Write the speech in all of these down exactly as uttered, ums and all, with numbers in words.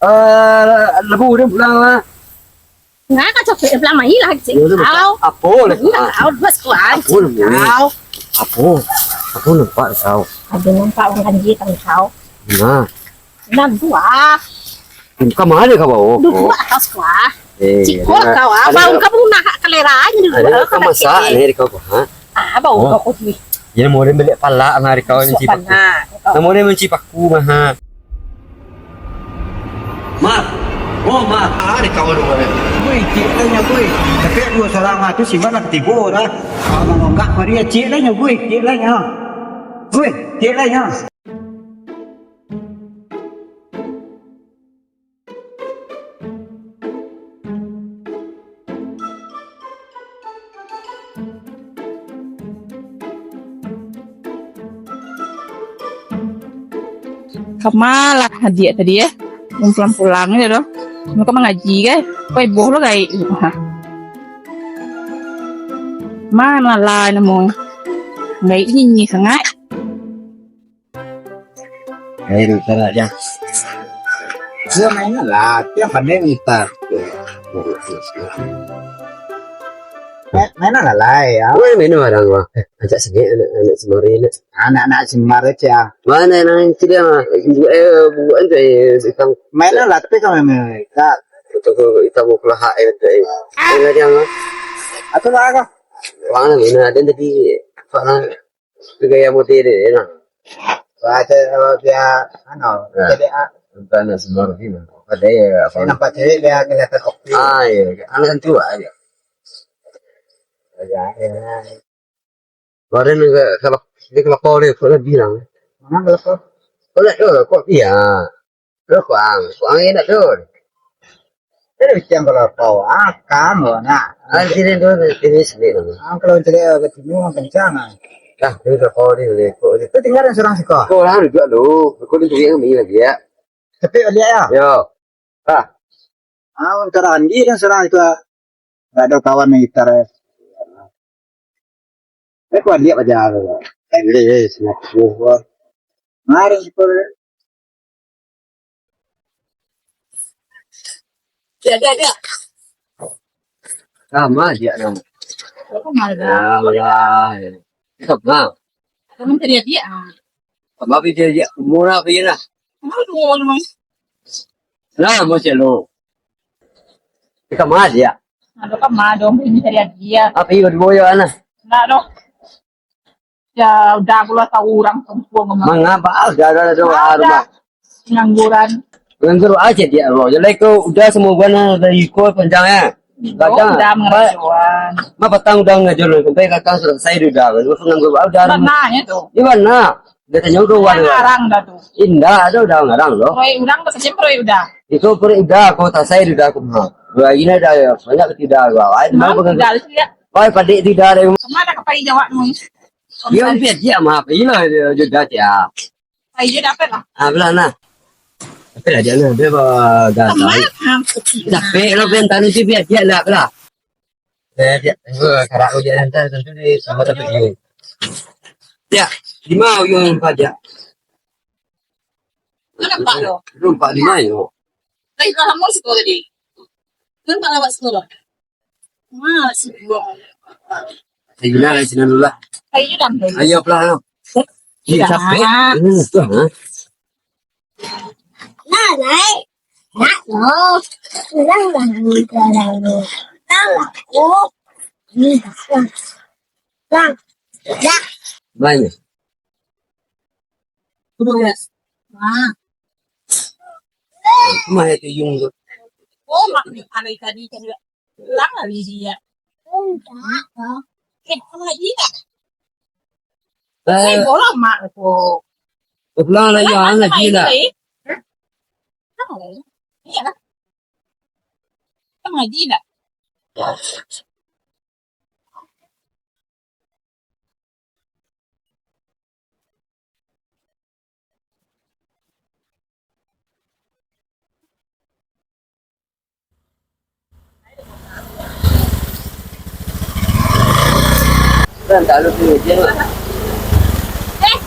Ah, labu dia pulang lah. Nah, kacau pulang mai lah, cik. Yo, dia kau. Apo lah? Iya, kau dua sekuan. Apo lah, Boy? Kau. Apo? Apo nampak kau? Ada nampak urang ganjil tang kau. Nah. Nah, dua. Ka ma kau bawa? Dua kau sekuan. Eh, cik, kau lah kau. Apa kau punah hak kalera aja dulu. Ada kau masak ni, kau, ha? Ah, bau kau kopi. Ya, mau dia balik palak mah hari kau ni cipak. Nah, mau dia mencipak aku mah. Mat. Oh, Mat. Ah, di kawan rumah ni. Bui, cik lah nya, bui. Tapi dua salah mah tu, si Mat lah ketigo dah. Kalau mau nggak, mari ya, cik lah nya, bui. Cik lah nya. Bui, cik lah nya. Kama lah adiak tadi, eh. Belum pulang-pulang je doh. Muko mangaji, kan? Kok iboh lo gaik. Ha. Ma lah namo. Gaik nyinyih sangaik. Eh, lu salah aja. Dia mainan lah, dia pandai minta. Main, mainan lah, lai, ya. Weh, mainan barang gua. Eh, ajak sini anak, anak semari ni. Anak-anak semari aja. Mana yang itu dia mah? Buat, eh, buat tu, eh, tukang. Mainan lah, tapi kalau mereka. Tukang, tukang kelahak, eh, tu, eh. Mainan dia mah. Aku lah, aku. Wang lah, mainan ada tadi. Wang lah. Tu gaya model dia, nah. Wah, saya kalau dia, anu, nah, jadi, ah, entah nak semua gini. Ada ya, apa? Saya nampak cewek dia kelihatan oke. Ah, iya. Anak kan tua aja. Iya, iya. Kemarin ke, ke, dia ke Bako dia, kok dia bilang. Mana ke Bako? Kok dia, oh, kok dia? Lo kuang, kuang enak tu. Tapi macam kalau kau, ah, kamu nak. Ah, sini tu, sini, sini tu. Ah, kalau cari ke sini, orang kencang, ah. Dah, ini kalau kau ni, boleh, kau ni. Tu tinggal seorang siko. Kau lah, duduk lu. Kau ni cari yang ni lagi, ya. Tapi lihat, ya. Yo. Ah. Ah, orang cara Andi dan seorang itu, ah. Nggak ada kawan yang gitar, ya. Eh, kau lihat aja. Eh, boleh, eh, sini. Mari, siko. Dia, dia, dia. Sama aja dong. Kok malah? Ya Allah. Sama. Kamu tadi dia, ah. Sama aja dia. Murah aja lah. Kamu tunggu malam. Lah, masih lo. Kamu aja. Aduh, kamu dong, ini tadi dia. Apa iyo di boyo, anak? Enggak dong. Ya, udah, aku lah tahu orang kampung, Mak. Mangapa? Ah, udah, udah, udah, udah, udah. Pengangguran. Pengangguran aja dia, Allah. Jadi, kau udah semua gua nak dari kau panjang, ya? Oh, kadang, udah, Mak, mengeracuan. Mak, patang udah ngajar lu, sampai kakak selesai dia udah. Lu pengangguran, ah, udah. Mana ya tu? Di mana? Dia tanya udah, mana udah. Ngarang dah tu. Indah, ada udah ngarang, loh. Proyek udah, tak saja proyek udah. Itu proyek udah, kau tak saya udah, aku mah. Dua hari ni dah, ya. Banyak ketidak, gua. Ai, mau pengangguran. Tinggal sih, ya. Wah, padik tidak ada. Kemana ke Pai Jawa, Nung? Dia hampir dia mah, apa ini lah, dia juga dia. Pai je dapat lah. Ah, belah nah. Tapi lah dia nah, dia bah, dah tahu. Kemana? Capek lo, Ben, tadi tu biar dia lah, belah. Eh, dia, eh, karak dia hantar tentu dia sama tapi dia. Ya, lima uyuang empat dia. Mana nampak lo? Lu empat lima yo. Tapi kalau mau sekolah tadi. Kan kalau awak sekolah. Masih belum. Saya gila lah, sini dulu lah. Ayo, dah, dah. Ayo, pelan, ayo. Iya, capek. Hmm, tu, ha? Nah, naik. Nak, no. Ulang, ulang, ulang, ulang. Ulang, ulang. Ulang. Ulang. Ulang. Banyak. Wah. Cuma ya tuyung tu. Oh, mak ni pandai tadi kan. Lang lah dia. Eh, apa dia? Eh, bola mak tu. Pulang lah, ya, lah gila. Iya. Sama gila. Kan tak ada tu, dia. Eh,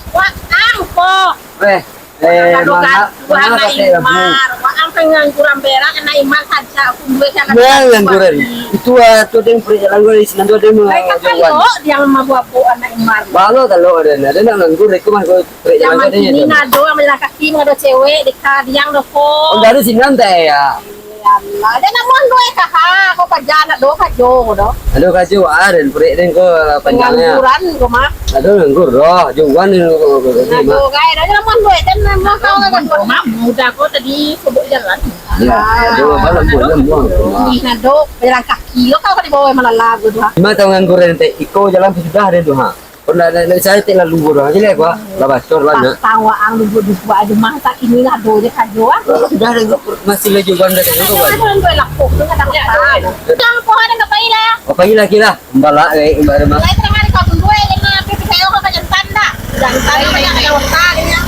wak ang po. Eh. Eh, manga-, manga katek labu. Imar, waang pangangguran berak, anak Imar saja, kunduai saja. Yo, ngangguran. Itu, ah, tu den puri jalan gua di sinan tu, den mau. Baik, kakak lo, jangan mabuk-abuk anak Imar. Balo talo den, den nak nganggur, iku mah gua puri jalan gua di sinan. Zaman kini nado, majalan kaki, nado cewek, deka diang doh ko. Oh, dari sinan teh, ya. Alah, jan namuah duit ka ha, ko paja nak do kajo ko do. Aduh, kajo, ah, den puri den ko panjangnya. Pangangguran ko mah. Aduh, nganggur doh, jauhan ni ko, ko, ko, ko, Nah, mah. Do gai, dah namuah duit, jan namuah kau ka ko. Mak muda ko tadi sobok jalan. Ya, aduh, abang nak buat, nak buat. Ih, nado, jalan kaki lo kau ka dibawa malala ko tu, ha. Ima tau nganggur den teh, iko jalan tu sudah den tu, ha. Kok ndak, ndak, ndak bisa etek lalu bodoh aja lah, Pak. Lah bacor lah, nak. Tawa ang duduak-duduak aja, masa kini lah, ado je kajo, ah. Sudah, dah, masih lagi jualan dah, kajo, Pak. Jangan buat lapuk, tu kadang lapuk. Pulang, pohon yang kapai lah. Kapai lagi lah. Balak, eh, ibarat mah. Lai terang hari kau tunggu, eh, ini api pisau kau kajantan dah. Jantan banyak yang otak, dia.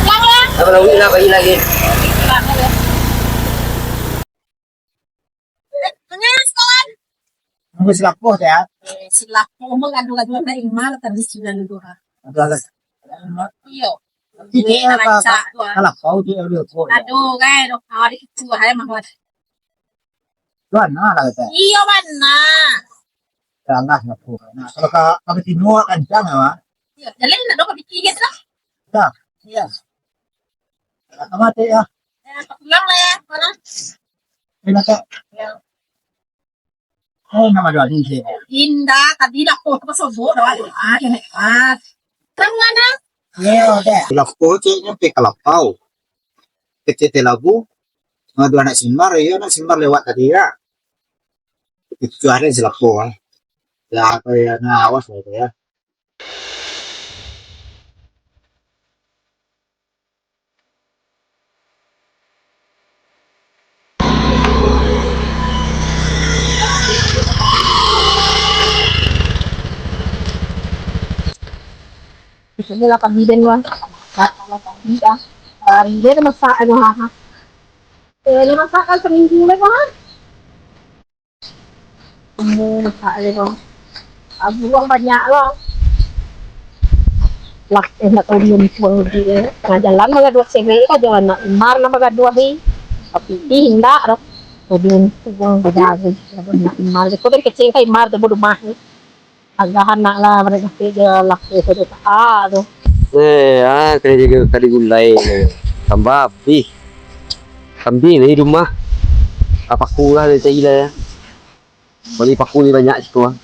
Pulang lah. Apa lagi lah, pagi lagi. Pulang lah. Nangis, kawan. Nangis lapoh, ya. Eh, si lapoh mah gaduh-gaduh anak Imar tadi sudah dulu, ha. Ada alas. Iyo. Ini apa, rancak tu, ha. Kalau kau tu, ya, dia kau, ya. Aduh, kan, dok, kau di itu, hai, Mahmud. Tuan, nah, lah, kata. Iyo, mana? Salah, lapoh. Nah, kalau ka-, kami timur, kencang, ya, Mak? Iyo, jalan nak dok, kami kiri, lah. Dah. Iya. Mati ya. Eh, pulang lah ya, mana? Terima kasih. Ya. Oh, nama doa ni sih. Indah, tadi lah, oh, apa sobok doa, doa, kena pas. Terang mana? Ya, udah. Lapau ceknya pe kalapau. Kecil teh labu. Ngadu anak Simbar, iya, anak Simbar lewat tadi ya. Itu ada si lapau, ah. Ya, apa ya, nah, awas lah itu ya. Biasonyo lah pagi den, Bang. Masak lah pagi, ah. Hari den masak, aduh, ha, ha. Eh, den masak kan saminggu lai, Bang. Amuah, masak aja, Bang. Ah, buruang banyak, Bang. Lah, eh, nak tahu dia ni, Bang, dia. Tangah jalan bagaduah cewek, kan, jo anak Imar nan bagaduah, eh. Tapi, ih, indak, doh. Tahu dia ni, Bang, beda, eh. Anak Imar, kau kan kecil, kan, Imar tu, bodoh mah, eh. Agak anak lah, mereka kerja lah, eh, sudah tak, ah, tu. Eh, ah, kerja ke tadi gulai, eh. Tambah habis. Kambing di rumah. Apa kurang, eh, cari lah, ya. Bali paku ni banyak siko, ah.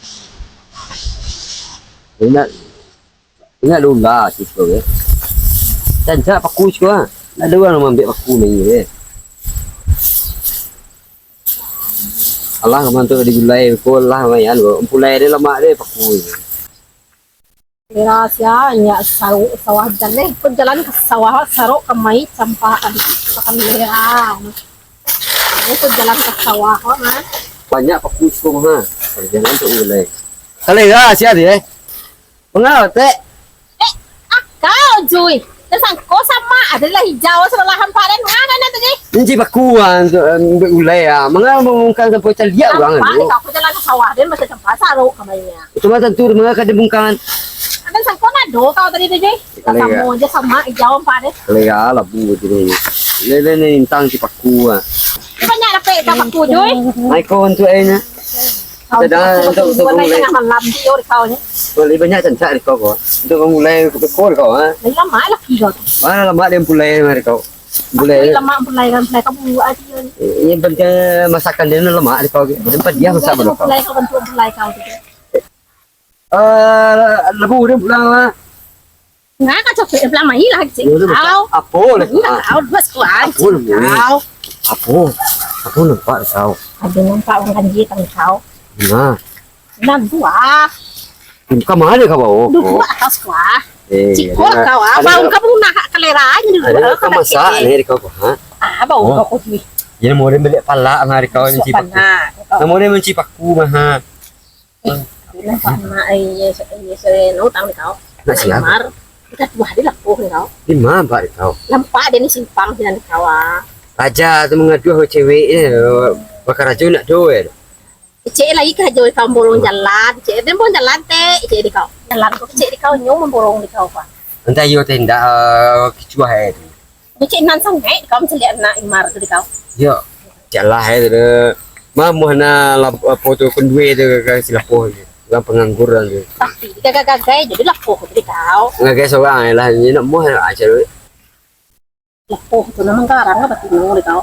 Indak, indak lula siko, eh. Rancak paku siko, ah. Ndak ado urang maambiak paku main, eh. Alah, mantuk di gulai ko lah, main ko. Pulai dia lamak dia paku ni. Daerah sia, nyo sarok sawah jaleh, pun jalan ka sawah, sarok kamari, campah tadi, makan merah. Ini pun jalan ka sawah, ha. Banyak paku siko, ha. Jalan tu ulai. Kalera sia dia, eh. Manga, Tek? Eh, akau, Jui. Tasangko sama, adalah hijau, sama lahan padan. Manga nan tu, Jui? Inci paku, ah, untuk, eh, buek ulai, ah. Manga mangungkang sampai caliak urang tu. Nampak, di kau jalan ka sawah, dia macam campah sarok kamari. Itu mah tantu, manga ka dibungkangan. Ada sangko nado kau tadi tu, Jui. Kalera. Samo je, sama, hijau, empat deh. Kalera, labu tu ni. Lele ni intang si paku, ah. Banyak dapek ikan paku, Jui. Mai ko untuk airnya. Kau Sedang tu untuk, untuk bukan mulai. Tengah malam, Jui, ori kau ni. Boleh banyak cancak di kau, kau. Untuk memulai beko di kau, ah. Lagi lama lagi kau tu. Mana lama dia mulai, mari kau. Mulai. Lama mulai kan, mulai kau buat aja ni. Ini penting masakan dia ni lemak di kau. Dia padiah masak. Mulai kau, mulai kau, bentuk mulai kau tu. Eh, labu dia pulang lah. Nah, kacau tu, eh, pulang mai lah, cik. Ya, udah, kau. Apo lah, ini lah, ah. Kau dua sekuat, apo lah, cik, kau. Apo? Apo nampak kau? Ada nampak urang ganjil tang kau. Nah. Nah, buah. Bukan mana kau bawa? Duh, buah kau sekuat. Eh, cik, ada, kau, ah. Ada bau kau nak kalera aja dulu. Ada kau masak ni, kau, ha? Ah, bau kau tu. Ya, mau dia beli palak mah, kau ni, cik paku. Nah, mau dia mencik paku mah, ha. Eh, nampak nak, eh, iya, iya, iya, utang di kau. Nak siapa? Imar. Kita buah di lapuh di kau. Di mana, Pak, di kau? Nampak dia ni simpang sinan di kau, ah. Raja tu mangaduah cewek je, bakarajo nak do, eh. Cek lagi karajo di kau, borong jalan, cek, dia borong jalan, tek, cek di kau. Jalan kau, cek di kau, nyo mamborong di kau, Pak. Entah iyo teh ndak, eh, kicuah, eh. Kecek nan sangaik kau mancaliak anak Imar tu di kau. Yo, cak lah ai tu doh. Mamuah na lap-, apo tu, kundue tu ka si Lapoh tu. Urang pangangguran tu. Tapi gagai-gagai jadi Lapoh tu di kau. Gagai sorang ai lah, ni nak muah lah, cak tu. Lapoh tu nan manggarang lah batino di kau.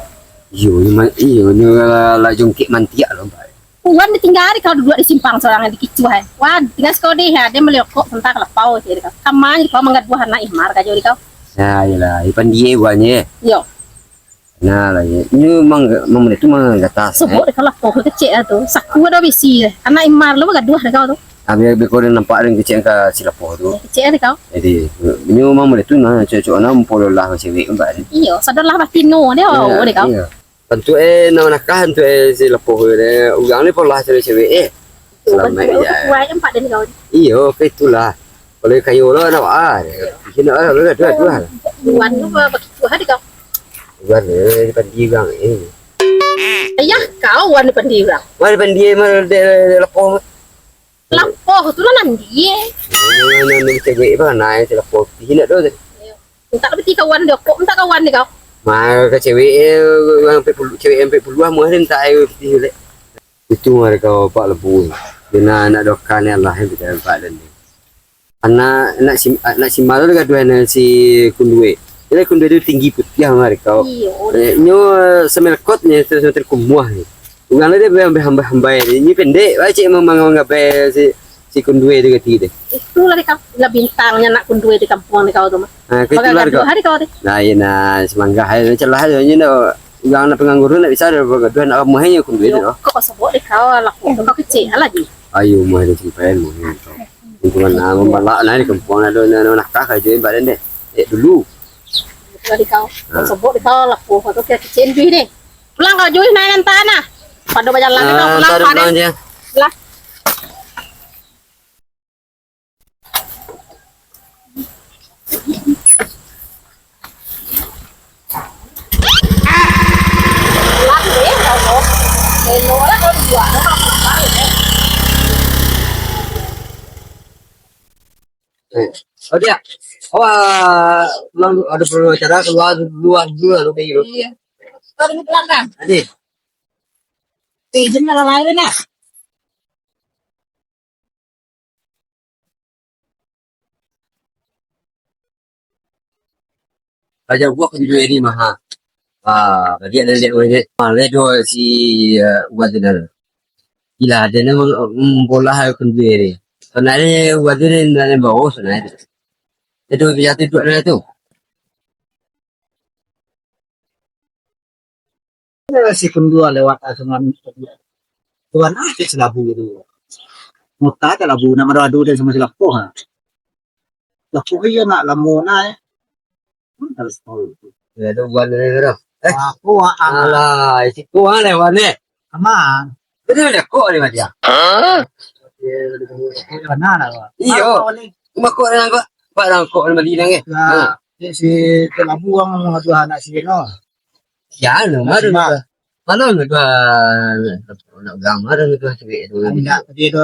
Iyo, ni ma-, iyo, ni lah, lah jongkek mantiak lo, Pak. Wan ditingga di kau duduak di simpang sorang di kicuah ai. Wan, tingga siko deh, ade maliokok santa ka lapau ceh di kau. Kama di kau manggaduah anak Imar kajo di kau. Nah, iyolah, pandie buahnyo. Iyo. Nah, lah, iyo. Ini memang, memang itu manggatas, eh. Sobok deh kau lapau kecek lah tu. Saku ado bisi deh. Anak Imar lo bagaduah deh kau tu. Habis beko dah nampak deh kecek ka si Lapoh tu. Kecek deh kau. Jadi, ini memang mulai tu nah, cocok nah, mpolah lah cewek kan, Pak. Iyo, sadolah batino deh, iyo, deh kau. Iyo. Bantuak eh, nak manakah bantuak eh si Lapoh tu deh. Urang ni polah cewek-cewek eh. Selamat ya. Kuat empat dan kau. Iyo, ka itulah. Kalau kayo lah nak ah. Sini nak ah, dua, dua, dua. Wan tu ba-, bakicuah di kau. Wan eh, di pandi urang eh. Ayah kau wan di pandi urang. Wan di pandi mah de, de, de Lapoh. Lapoh tu lah nandi eh. Nah, nah, nah, cewek bah, nah, si Lapoh. Sini nak tu. Minta lah piti kawan dia, kok minta kawan di kau. Mah ka cewek eh, urang ampek puluah, cewek ampek puluah mah dia minta air piti lek. Itu mah kau Pak Lebu. Dina anak doka ni Allah yang kita nampak dan ni. Anak, anak si, anak si Mal tu gaduh dengan si Kundue. Jadi Kundue tu tinggi putiah mah kau. Iyo. Eh, nyo semelkot ni, terus terkumuah ni. Urang lah dia hambai-hambai ni. Ni pendek, baik cik memang manggabai si, si Kundue tu gati deh. Itulah di kam-, lah bintangnya anak Kundue di kampung di kau tu mah. Ha, ka itulah di kau. Hari kau deh. Nah, iya nah, semanggah aja, celah aja, you know. Urang nak pangangguran nak bisa ada bagaduh nak ramah aja Kundue tu. Yo, kok sobok di kau lah, kok kau kecek lah di. Ayo, mah ada simpan, mah ada kau. Untung mana membalak nah di kampung ada nak, nak nakah aja badan deh. Eh, dulu. Itulah di kau. Ha. Sobok di kau lah, kok kau kecek duit deh. Pulang kau juih naik nan tanah. Pado bajalan kau pulang, ntar pado. Pulang je. Pulang. Eh, oh, dia. Wah, memang ada perlu acara keluar, luar dulu lah, kayak gitu. Iya. Kau di belakang. Tadi. Eh, jangan lalai lah, nah. Raja buah kan dulu ini mah, ha. Ah, dia ada lihat orang ni. Ah, ledo si, eh, Wan tu dah. Gila, dia ni mem-, membola kan dulu ini. Sebenarnya Wan tu ni nak bawa sebenarnya. Itu dia tu duduk dalam tu. Si Kundua lewat, ah, Sungai Tuan, ah, cek si Labu tu. Muta cek Labu, nak mado adu dan samo si Lapuh, ah. Lapuh iyo nak lamo nah, eh. Hmm, harus tahu. Ya, tu buat dari tu. Eh. Aku, ah, ah. Alah, situ ah, lewat ni. Aman. Betul dah, kok ni, Madia? Hah? Mana lah, Pak? Iyo. Apa ni? Cuma kok dengan kok. Pak dah kok ni, Madinah, eh? Nah, ha. Si, si Labu ang mangatuah anak si Reno. Ya, no, baru Mak. Malam tu, ah, nak gambar tu, tu, tu, tu. Indak, tadi tu,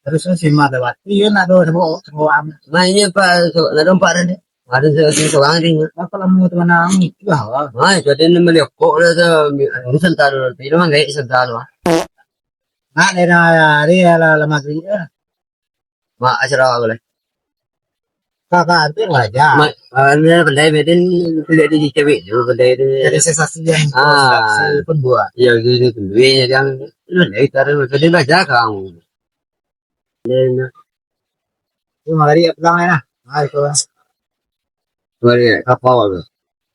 terus tu si Mak lewat. Iyo, nak tu, sebut, sebut am. Mainnya, Pak, so, nak dompak tadi. Ada se-, se-, seorang ni. Apa lama tu, mana ang itu lah, wah. Nah, itu ada nama liokok lah tu. Ini sentaro, tapi dia manggaik sentaro, ah. Nak, dia dah, dia lah, lah maghrib lah. Mak, acara apa boleh? Kakak tu raja. Mak, ah, ni pandai Medan, tidak di cewek tu, pandai tu. Jadi sensasi yang, ah, sensasi pun buat. Ya, gitu, gitu. Duitnya dia, lu dah taruh, jadi raja kamu. Dia, tu mari pulang ya, nah. Nah, itu lah. Mari, kapau tu.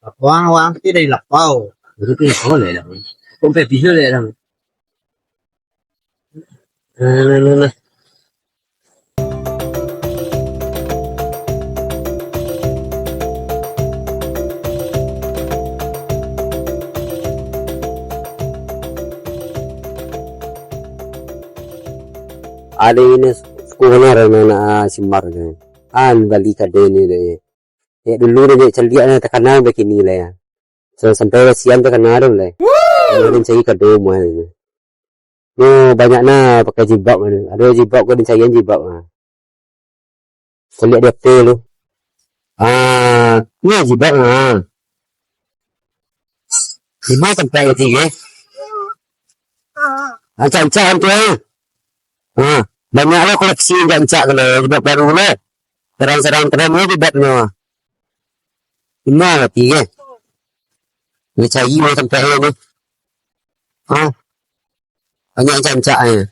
Kapau, orang tu dari Lapau. Itu tu kapau lah, dah. Sampai bisa lah, dah. Nah, nah, nah, nah. Ado ini suko bana anak Simar tu. An bali kado ni deh. Ya dulu deh, caliak lah, takana bakini lah ya. Sa-, sampai wasian takana tu lah. Woo! Kemarin cari kado mah tu. Nyo banyak nah pakai jilbab mah tu. Ado jilbab ko, dicarian jilbab mah. Kuliah di hotel tu. Ah, ni jibat, ah. Di ma tampek katigo? Ancak-ancak tu, ah. Ah, banyak lah koleksi ancak-ancak tu lah, jibat baru lah. Kadang-kadang keren lah jibatnyo. Di ma katigo? Ni cari lah tampek ni. Ah. Banyak ancak-ancak e.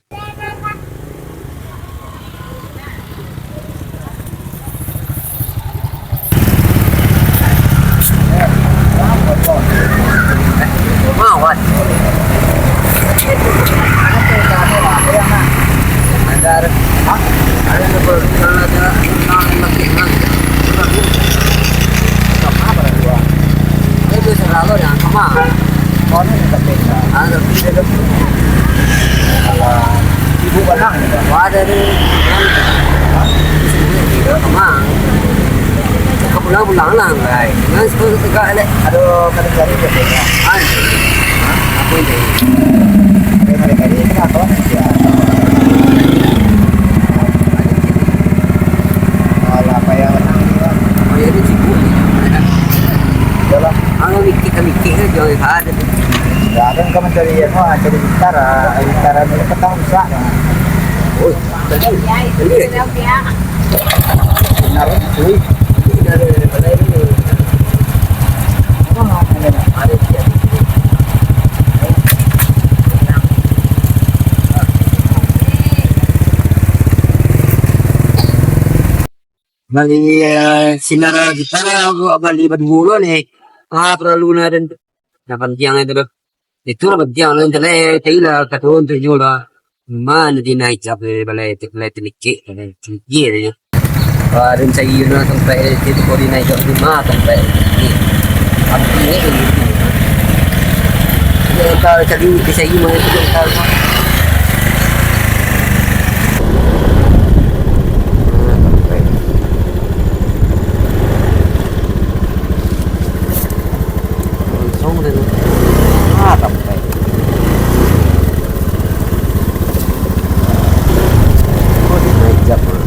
Ibu Banang ni, Bang? Wah, dari, kan, di sini, di Kemang. Ka pulang-pulang lah. Baik. Nah, sepuluh tegak, Lek. Aduh, kada cari ke, Bang? Ah, apa ini? Dari mana tadi? Ini apa? Ya. Alah, payah Banang ni, Bang. Oh, ya, ini sibuk ni. Yalah. Kalau mikir, mikir aja, ada. Ya, kan ka mancari, anu, ah, cari gitar, ah, gitar anu, petang rusak, ah. Oh, tadi, tadi aja. Benar, cuy. Ini dari, dari mana ini? Apa namanya? Ada dia. Bali, eh, sinar gitar, bali baduo lo ni. Ah, paralu na den tu. Nan pantiang itu tu. Itu lah pantiang lo, ntah lah, cari lah, kato untuak nyo lah. Ma nan di nan ijab, eh, balai tu, balai tu likik, balai tu likik je. Ah, den cari lah sampai situ, ko di nan ijab tu, ma sampai. Tapi ni, ni, ni. Dia ka cari, dia cari mana tu, dia ka. Langsung dari, ah, sampai. Oh, di meja, Bro.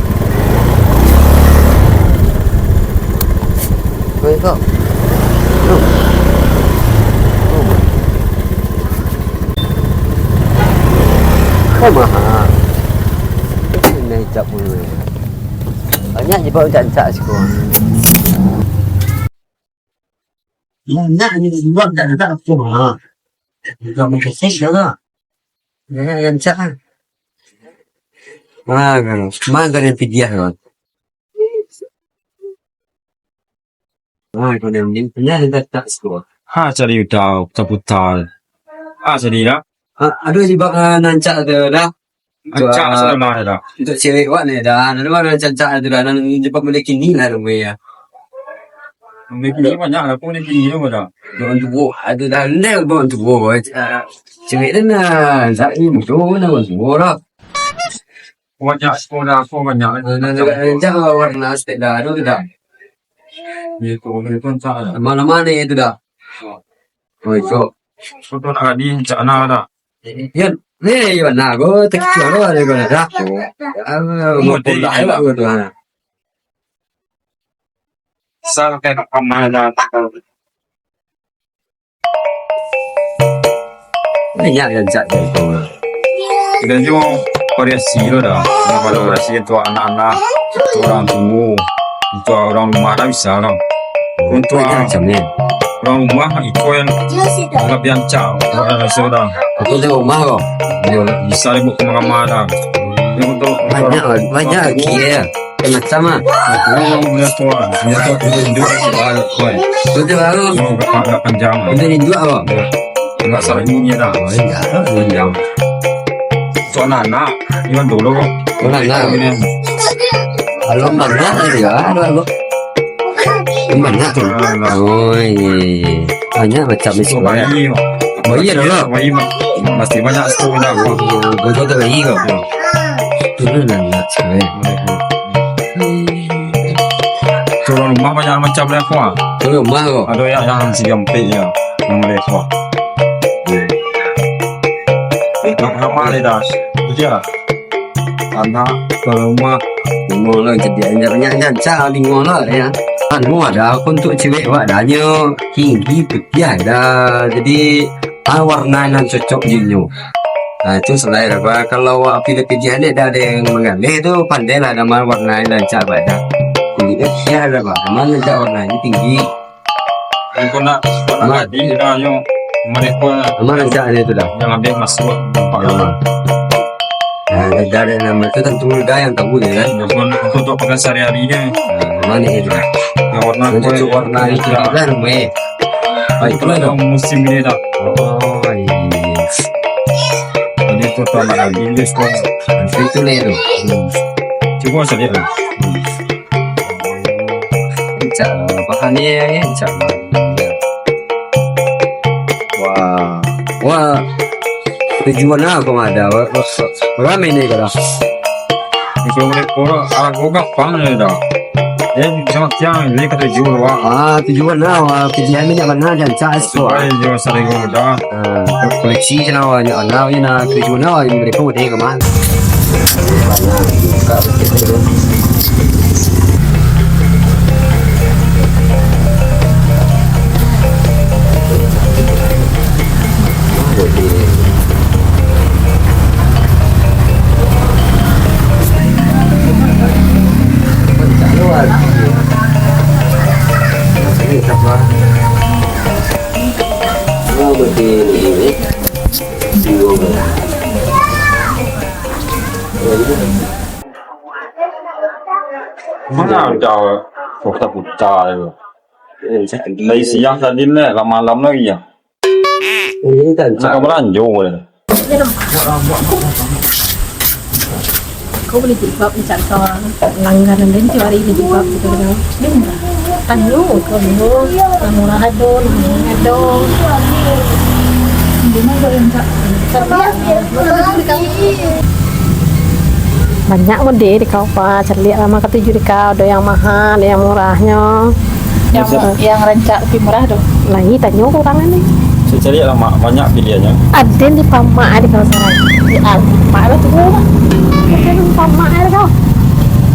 Oh, itu. Tuh. Oh, mahal. Ini hijab dulu ya. Banyak je bawa rancak siko. Banyak ni buat tak ada apa. Ha. Bukan main kesek dah lah. Ya, rancak lah. Mana, mana yang pidiah kan? Ah, kau ni, ni, ni ada tak suka? Ha, cari udah putar-putar. Ah, jadi dah. Ha, aduh, di bak, ah, rancak tu dah. Rancak sudah lah dah. Untuk cewek awak ni dah. Lalu ada rancak tu dah. Lalu cepat boleh kini lah, rumah ya. Boleh kini banyak lah, boleh kini tu dah. Orang tua, ada dah, dah orang tua. Ah, cewek dah nak, tak ni, betul lah, orang tua dah. Banyak sekolah, aku banyak. Nah, nah, nah, nah, jangan warna sepeda tu dah. Itu, itu entah lah. Mana-mana itu dah. Oh, itu. Foto nak di cak na dah. Ya, ni, ya, nah, aku tak kira lah, dia kena dah. Ah, mau dia dah, aku tu, ha. Sampai kapan dah tak tahu. Banyak rancak tu. Kita tengok variasi tu dah. Ada variasi untuk anak-anak, untuk orang tua, untuk orang rumah dah bisa lah. Untuk macam ni. Orang rumah itu yang lebih rancak. Orang rasa dah. Aku tengok rumah kau. Dia bisa dibuat kemana-mana dah. Dia untuk banyak, banyak lagi ya. Macam ah. Aku yang punya tua, punya tua, punya induk, tua, tua. Betul baru. Mau agak panjang. Betul induk apa? Enggak sering ni dah. Oh, iya, panjang. Tua anak, iman dulu. Tua anak. Ini. Kalau banyak ya, ada apa? Banyak tu. Banyak. Oh, iya, iya, iya. Banyak macam ni. Bayi, bayi dah lah. Bayi ma-, masih banyak stok dah. Betul tu bayi kau. Tu lah nak sekarang. Tu orang rumah banyak macam dia kau. Tu rumah kau. Ada yang, yang si gampik ya. Yang boleh kau. Nak nama dia dah. Itu dia. Anak, kalau rumah. Rumah lah jadi banyak-banyak rancak di rumah lah ya. Anu ada, aku untuk cewek awak dah, nyo tinggi putiah dah. Jadi, ah, warna nan cocok jo nyo. Ah, itu selain apa, kalau awak pilih-pilih anak dah ada yang manggaleh tu, pandai lah nama warna nan rancak awak dah. Kulitnya putiah dah, Bang. Nama rancak warna ini tinggi. Engkau nak warna gadih dah, nyo mereka. Nama rancak dia tu dah. Yang habis masuk nampak lama. Nah, dari nama tu tentu dah yang tahu dia kan. Walaupun untuk, untuk pakai sehari-hari ni. Nah, mana itu? Yang warna untuk kulit, warna itu kan, meh. Baik, itu lah musim ni dah. Oh, iya. Jadi tu tambah lagi, English pun. Itu ni tu. Hmm. Cuba saja tu. Hmm. Rancak lah, bahan ni rancak lah. Wah. Wah. Tujuan apa ada? Ramai ni kau dah. Itu mereka orang, aku gampang ni dah. Eh, sama tiang, ini ketujuh, wah. Ah, tujuan lah, wah. Tujuan ni nak mana, rancak, so. Supaya jual sering mudah. Ah, koleksi je lah, awak nak, awak nak, awak nak, tujuan lah, awak nak, mereka boleh ke mana? Mana ada kota-kota tu? Dari siang tadi ni, lah malam lagi ya. Nak ka balanjo boleh. Kau bali jilbab, macam kau orang langganan dari tiap hari bali jilbab gitu kan. Dia murah. Tanyo kau dulu, lah murah ado, lah murah ado. Di mana kau yang tak? Tapi ya, banyak model di kau, Pak. Caliak lah, mah katuju di kau. Ado yang mahal, ado yang murahnyo. Yang, yang rancak tapi murah tu. Lah, ini tanyo ka urang ni. Cek caliak lah, Mak. Banyak pilihannya. Aden di pamak di kau sarai. Di pamak lah tu. Aden di pamak ada kau.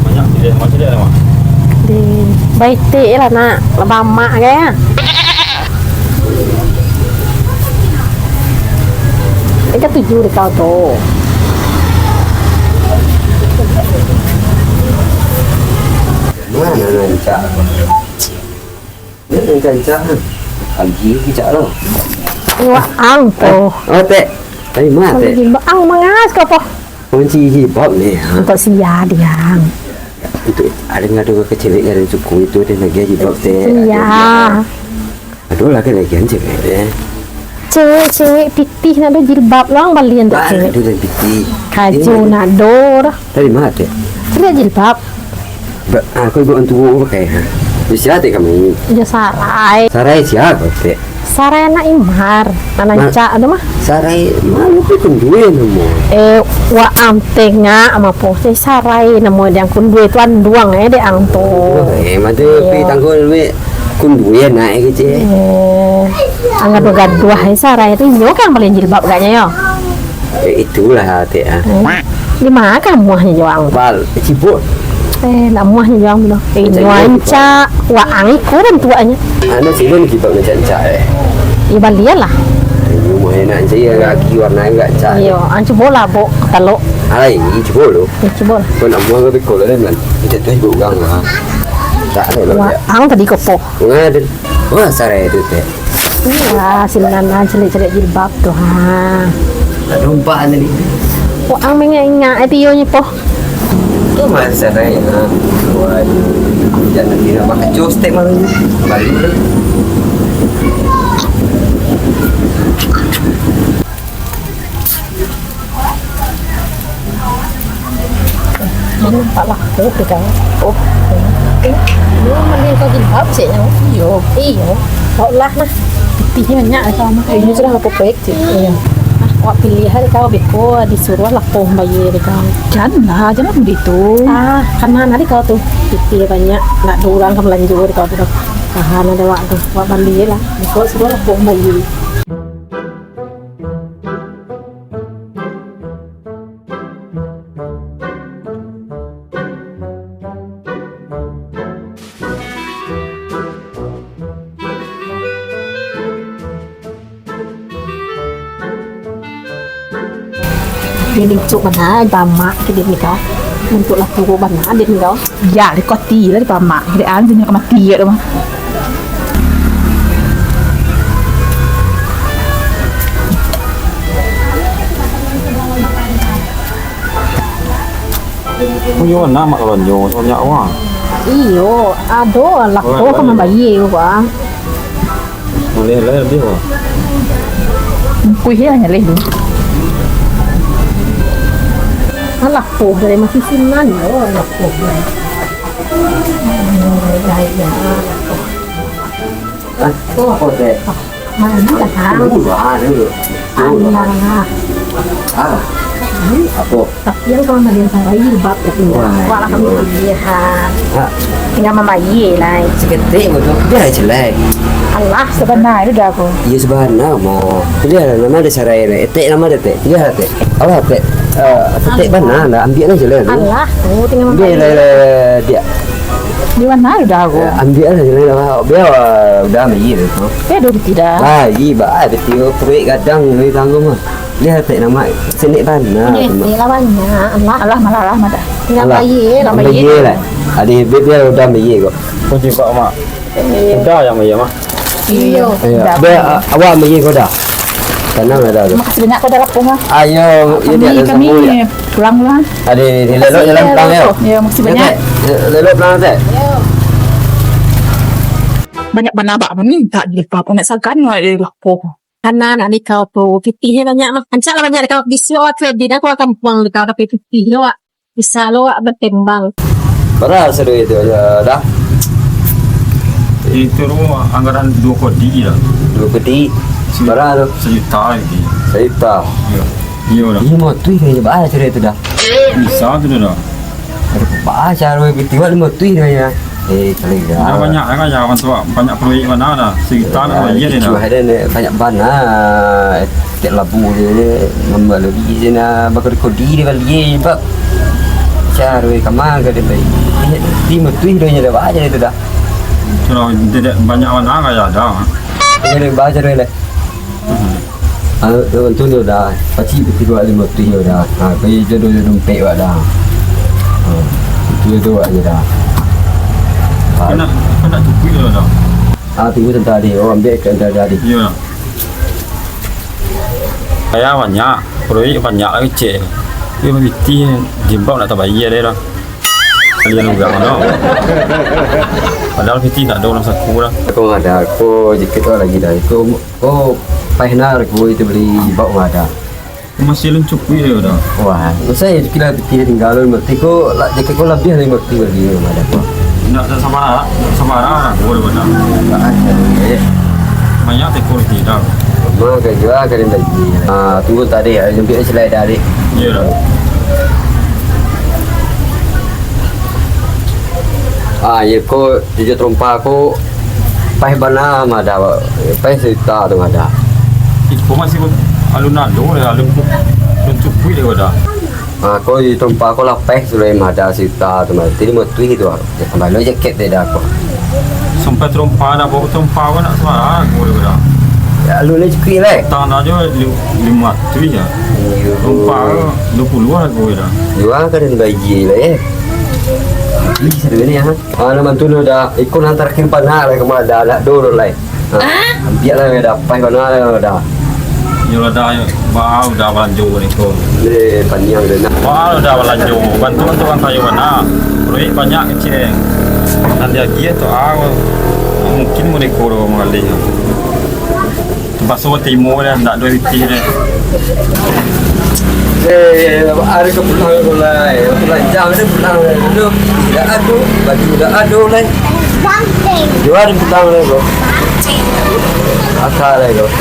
Banyak pilihan, Mak. Caliak lah, Mak. Di baitik lah, nak. Lah pamak ke ya? Ini kan tujuh di kau tu. Mana rancak? Ini rancak. Pagi kicak lo. Iwak ang tu. Oh, Tek. Tadi mah, Tek. Ang mangas kau po? Kunci jilbab ni, ha. Untuk sia diang. Itu ada ngadu ke cewek dari suku itu, dia lagi jilbab, Tek. Iya. Aduh, lagi-lagi cewek, eh. Cewek-cewek pitih nak ado jilbab lah, balian tu. Bah, cewek. Aduh, dan pitih. Kajo ini nak ado dah. Tadi mah, Tek. Lihat jilbab. Ba-, aku ibu orang tua pakai, ha. Di siapa, Tek, kami? Di sarai. Sarai siapa, Tek? Sarai anak Imar, anak Cak tu mah. Sarai malu pi kundui namo. Eh, waang tengak mah po. Eh, sarai namo dek ang kundui tu anduang, eh, dek ang tu. Oh, eh, mata pi tanggul, Mek. Kunduian naik kecil. Eh, ang gaduah-gaduah ai sarai tu, inyo kan balian jilbab agaknyo yo. Eh, itulah, Tek, ah. Eh, di ma ka muahnyo jo ang? Bal, cibok. Eh, nak muahnyo jo ang tu. Eh, inyo ancak, waang iko bantuaknyo. Anu, sini ni jilbab rancak-rancak, eh. Yo, balian lah. Inyo muahnyo nak rancak, yo, gagi warna agak rancak. Iyo, ang cubolah, bok, katalok. Alai, cubo lu. Eh, cubolah. Kau nak muah kau pikul lah, man. Macam tu ibu urang lah. Tak ada lah. Waang tadi ko po. Wah, sarai tu, Tek. Wah, sinan lah, caliak-caliak jilbab tu, ha. Tak nampak tadi. Waang mangingek-ingek, eh, piyonyo po. Tu mah sarai, ha. Wah, jangan tidak pakai costek malam ni. Balik dulu. Nampak lah, oh, pegang. Oh. Eh, lu mending kau jilbab, ceknya. Iyo. Iyo. Kau lah, nah. Pitih banyak, kau mah. Ini sudah aku pek, cek. Iyo. Ah, awak pilih hari kau beko, disuruah lah kau bayar, kau. Janganlah, jangan begitu. Ah, karena nanti kau tu pitih banyak, nak dua orang kau belanja, kau tu. Tahan ada awak tu, awak bali lah. Beko suruah lah kau bayar. Dia lincuk bana, bamak ke dia ni kau. Bentuk lah puru bana dia ni kau. Ya, di koti lah di pamak. Di anjing ka mati ya tu mah. Punyo anak mak balonjo, banyak wang. Iyo, ado lah. Orang ko lain. Ka mambayie ko, ah. Maleh lah dia, wah. Kuih ya nyaleh tu. Alah, poh dari masih sinan, oh, alah, poh. Ya, ya. Ah, tu apa, Tek? Mana dah tahu? Dulu lah, dulu. Dulu lah. Alah. Ah, apa? Tapi yang kalau malian sarai jilbab tu. Wah, wah, iya. Alhamdulillah. Ha. Tinggal mambayie lah. Saketek pun tu. Biar aja lah. Alah, sabana tu dah aku. Iya, sabana mah. Pilihan lah, nama dia sarai lah. Etek nama dia, Tek. Pilihan lah, Tek. Alah, Tek. Ah, Tek bana lah. Ambiak lah je lah tu. Alah, tu tinggal mambayie. Ambiak lah, lah, dia. Di mana tu dah aku? Ya, ambiak lah je lah. Biar, ah, udah ambiak tu. Ya, dah tidak. Lah, iya, bah, betul. Proyek gadang ni tanggung mah. Lihat tak nama, senek bana. Ini, tu, Mak. Ni lah banyak. Alah. Alah, malah lah, malah. Tinggal bayie lah. Alah. Bayie lah. Adi, biar, biar udah bayie kok. Kunci Pak Mak. Iya. Udah yang bayie, Mak. Iya. Iya. Udah. Biar, a-, awak bayie kok dah. Tanang lah dah tu. Makasih banyak kok dah lapung, ah. Ayo, kami, ini ada kami sambung, ya. Pulang dulu, ah. Adi, ni, ni, lelok jalan pulang, ya. Makasih, ya, Tek. Ya, makasih banyak. Tek, lelok pulang, Tek. Banyak bana bak ni, tak dilupa pun nak sagan, nak dilupa. Kana nak nikau tu, pitih banyak mah. Rancak lah banyak nikau. Di sini awak trading, aku akan buang nikau, tapi pitih lo, wak. Bisa lo, wak, berkembang. Bara sado itu, ya, dah? Itu tu anggaran dua kodi lah. Dua kodi? Se-, bara tu? Sejuta lagi. Sejuta? Iya. Iya lah. Iya, mau tu, ini bara sado itu dah? Bisa tu dah. Aduh, baca lu, tiba lima tuih dah ya. Eh, kalau ya. Dah banyak, kan, ya, bantu, banyak proyek bana dah. Sejuta nak bayar ni dah. Ada ni, banyak bana. Tiap labu ni, ni, nambah lagi je nak bakal kodi dia kali ye, bab. Cara kamar ke dia baik. Eh, lima tuih dah, dah baca itu dah. Kalau tidak banyak bana, kan, ya, dah. Dia baca dia dah. Hmm. Ah, tu, tu, tu dah. Pacik piti dua lima piti dah. Ha, kau jodoh dompet awak dah. Ha, itu tu awak je dah. Ha. Kau nak, kau nak cukup je dah. Ah, tunggu sebentar tadi. Oh, ambil ke sebentar tadi. Iya. Kaya banyak, proyek banyak lagi, cek. Dia pitih jilbab nak tabayar dia dah. Kalian urang mano? Padahal pitih tak ada urang saku dah. Aku nggak ada, aku jikit tu lagi dah. Aku Oh, paih na ko itu bali bak wadah. Masih alun cukuik yo dah. Wah, usai kira-kira tinggal alun mati ko, lah, jakek ko labiah dari mati lagi yo, wadah ko. Ndak, ndak sabara, ndak sabara lah, ko wadah. Ndak ada, eh. Banyak teko di dah. Mah ka jua ka den bagi. Ah, tunggu tadi, ah, jemput selai dah, Dik. Iyo dah. Ah, iyo ko, tujuah tarompa ko, paih bana mah dah, paih sajuta tu mah dah. Iko masih alun ado dah, alun, alun cukuik dah dah. Ah, ko tujuah tarompa ko lah paih sulai mah dah sajuta tu mah. Tadi matuih tu, ah. Kambali jakek dek dah ko. Sampai tarompa dah, baru tarompa ko nak sabara ko dah. Ya, alun lah cukuik lah. Tanah jo li-, limo ratuih ya. Iyo. Tarompa ko duo puluah lah ko dah. Jua ka den bagi lah, eh. Beli satu ni, ha. Ah, nak bantu lu dah. Iko nan tarakhir panak lah, kama dah, nak dulu lah. Ha. Ambiak lah, dah paih bana lah, dah. Yo lah, dah, yo. Baa, udah balanjo ni ko. Eh, paniang dah nak. Baa, udah balanjo. Bantu-bantu urang kayo bana. Proyek banyak kecil. Nan diagiah tu, ah, mungkin mereka udah mengalih. Terpaksa urang timo dah, ndak ado pitih dah. Eh, hari ke pulang ko lai. Pulang jam ni pulang. Dulu dak ado, baju dak ado lai. Jua ni pulang lai, bro. Asa lai, bro.